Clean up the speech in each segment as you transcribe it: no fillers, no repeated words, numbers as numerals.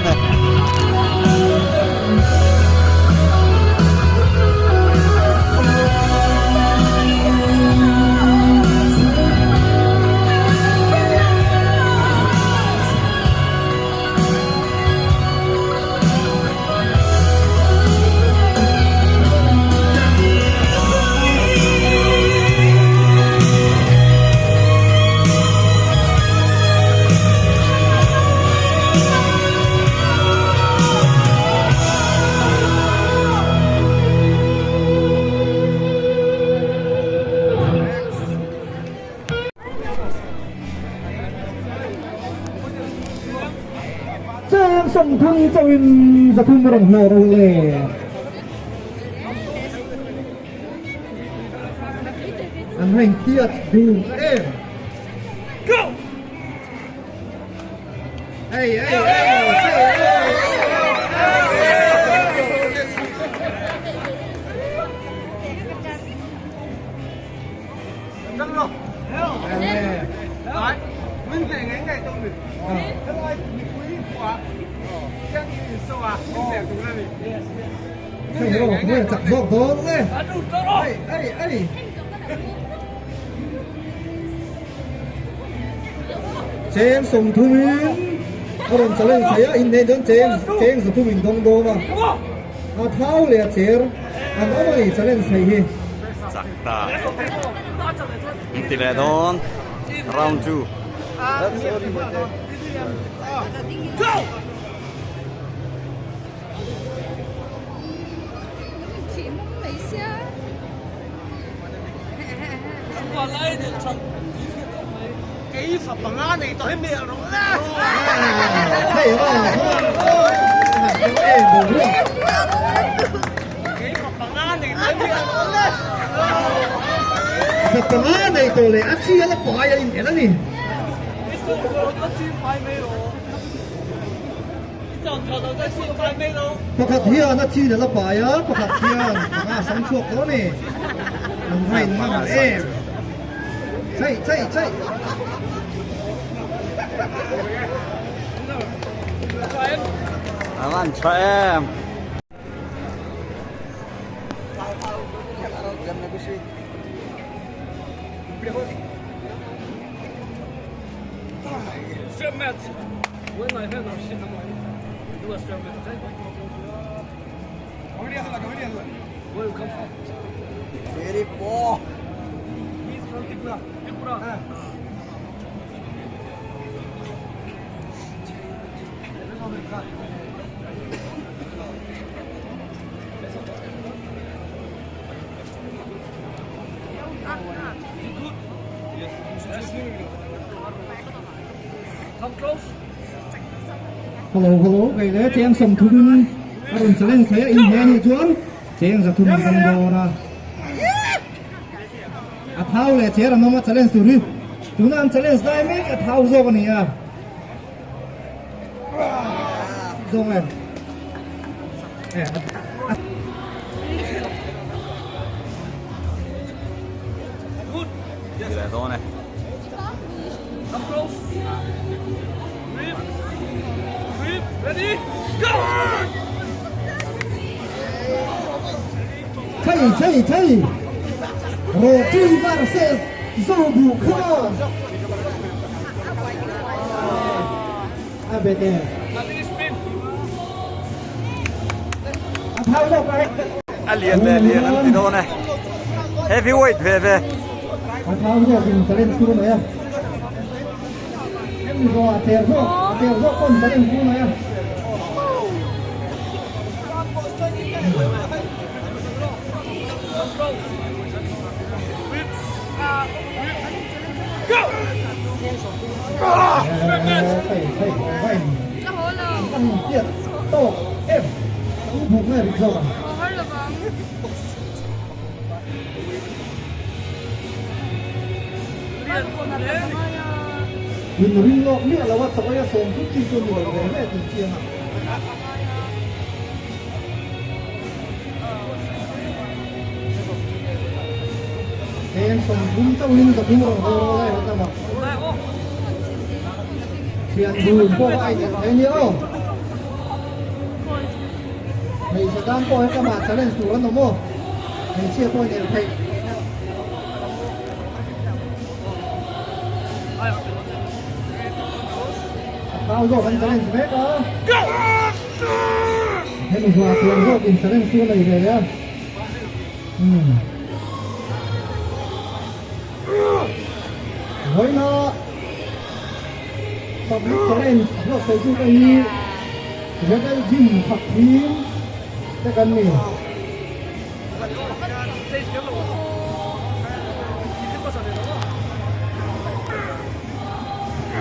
dawn e. Cheng 30 chauhin 300 rawn hlawh rawh le. An rain tiat dun em. Go! Hey, hey, hey, hey, hey. Chak zawk dawn nge. Ei, ei, ei. Cheng 30 in a rawn challenge thei a, inneih dawn cheng cheng 300 in dawng dawn a. A thau leh a cher an awm a ni challenge thei hi. Chak ta. An ti leh dawn. Round 2. Go! Zapanga nei tawh leh a chi a la pai a inel a ni. Pakhat hian a chin a la pai a, pakhat hian panga a sam chhuak tawh a ni. An rain ngam em. Chei chei chei. A van tha em. Hello hello kei le cheng 30 in a rawn challenge thei a inhne anih chuan cheng 300 in kan dawn a a thau leh cher an awm a challenge tur hi tuna an challenge lai mek a thau zawk a ni a zawng em Ti leh dawn e. Chei chei chei Roti versus Zobu come on A bet e A thau zawk ai A lian leh lian an ti dawn e. Heavyweight ve ve. A thau zawk in challenge tur mai a. Hemi zawh a cher zawk a cher zawk pawn challenge tur mai a. In ring lawk miah lo a chawi a sawm thut chi chu ni lo ve ve tih chiang a. Heng 30 chauhin 300 rawn haw rawh lai hawt a thian dun pawh a inelh thei nia aw. Hmeichhe tan pawh hetlama challenge tur an awm aw. Hmeichhia pawh in el theih. A thau zawk an challenge mek a. Hemi hnuah chuan zawk in challenge chu a nei ve leh a. Umm. Vawiina public challenge buatsaih tu te hi Rebel Gym khat thim te kan ni.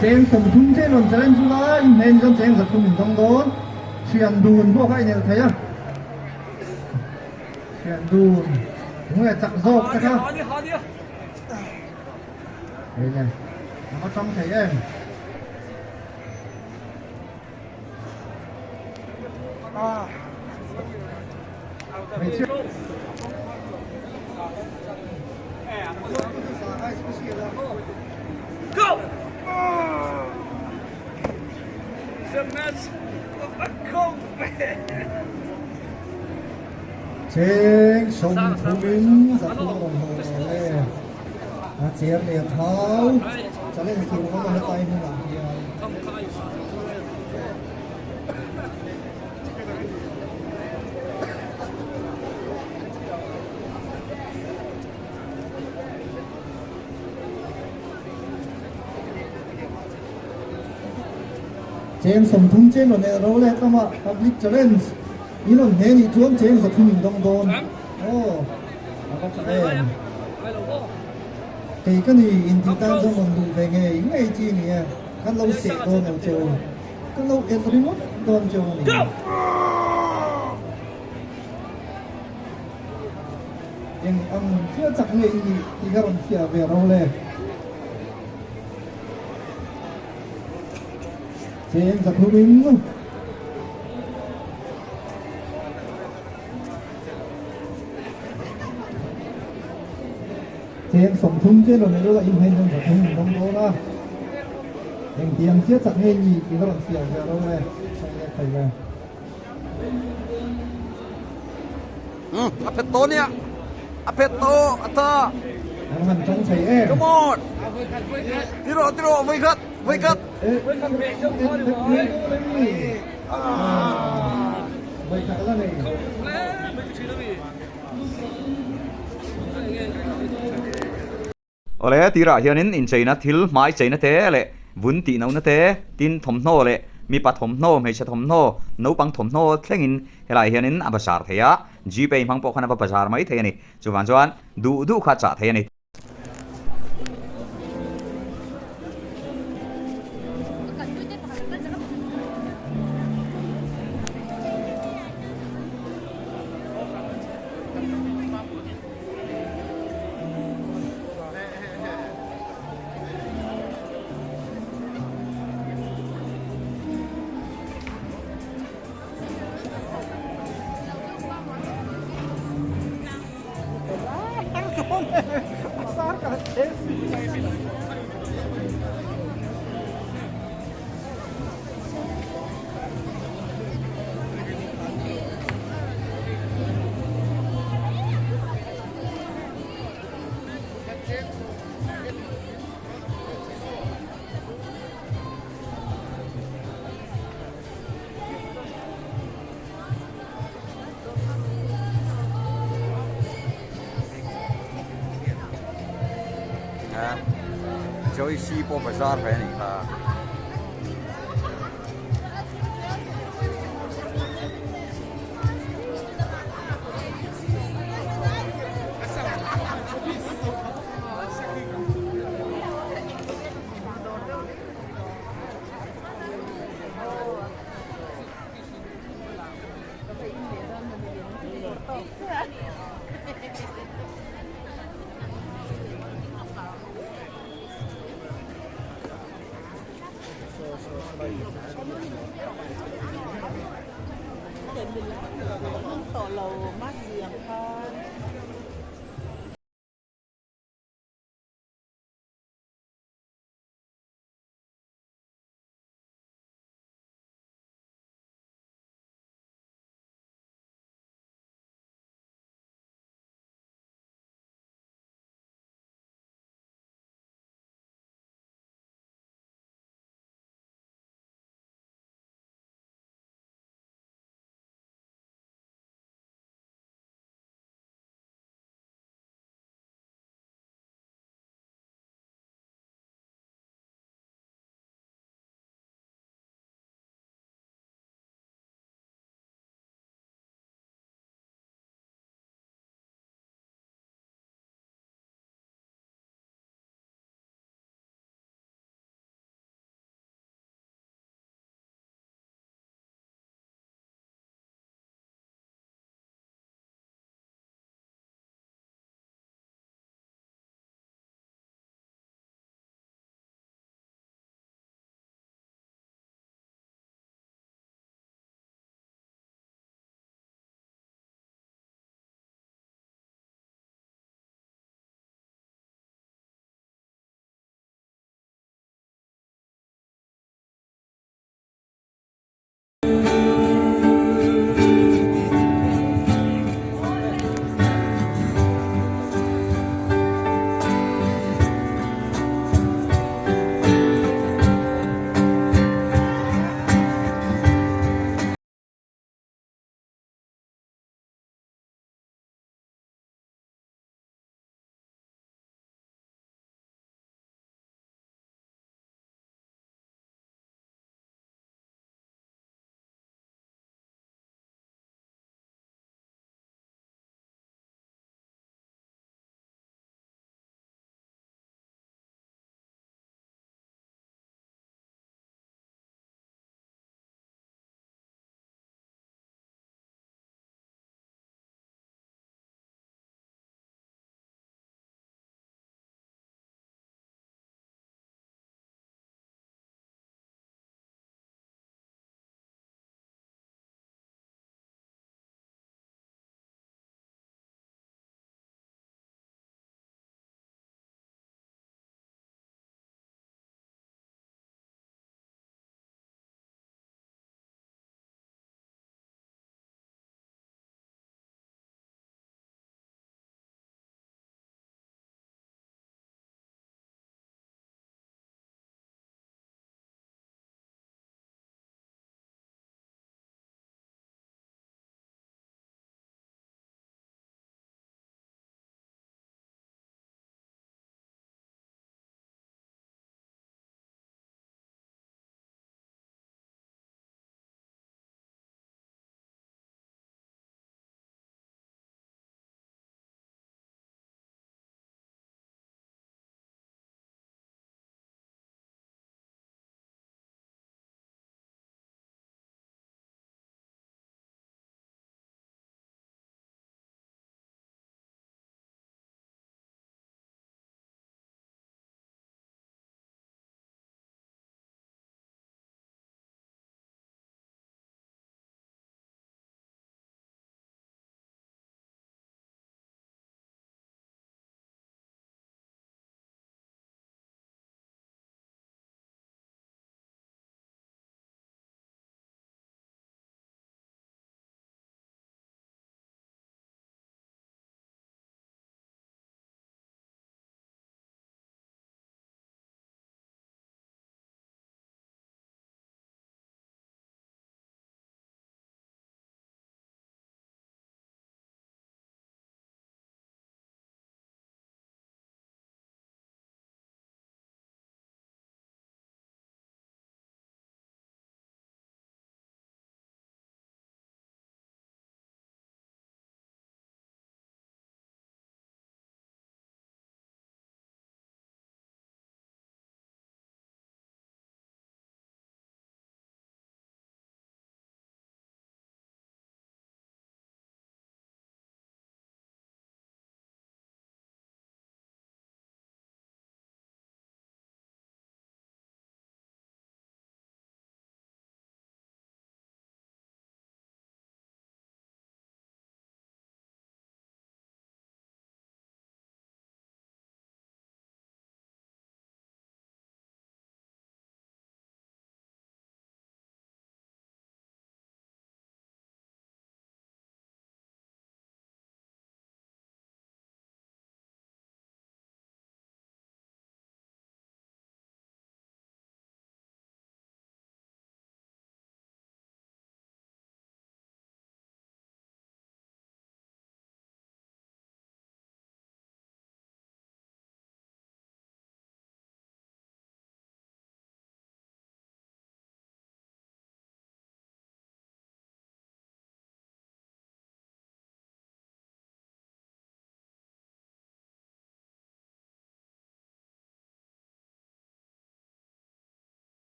Cheng 30 chen rawn challenge ula inhnen chuan cheng 300 in dawng dawn. Thian dun pawh kha inelh thei a. Thian dun nge chak zawk te kha. Hei le, a va tang thei em. Hmeichhia. Go! Cheng 30 in 300 a rawn haw leh e. A cher leh a thau challenge tur awm a hetlai hmunah hian. Cheng 30 chen rawn elh ro leh tlama public challenge in rawn hne nih chuan cheng 300 in dawng dawn aw a va tha em. Kei ka ni intih tan chuan rawn duh ve ngei ngei chi ni e, kan lo seh dawn lo cheu, kan lo elh ringawt dawn cheu a ni. Eng ang thil chak nge i nih tih ka rawn fiah ve ro le. Cheng 300 in cheng 30 chen rawn elul a inhmeh chuan 300 in dawng dawn a. Engtiang thil chak nge i nih tih ka rawn fiah ve ro le. Thei le. A phet tawh nia a phet tawh a tha An han tawng thei em come on ti rawh ti rawh vawi khat vawi khat vawi khat la nei Awle, tirah hianin incheina thil hmai cheina te leh vun tih lohna te, tin thawmhnaw leh mipa thawmhnaw, hmeichhe thawmhnaw, naupang thawmhnaw thlengin helaiah hianin a bazar thei a, Gpay hmang pawh khan a va bazar mai thei a ni. Chuvang chuan duh duh kha chah thei a ni. Joyce pawh bazar ve a nih kha.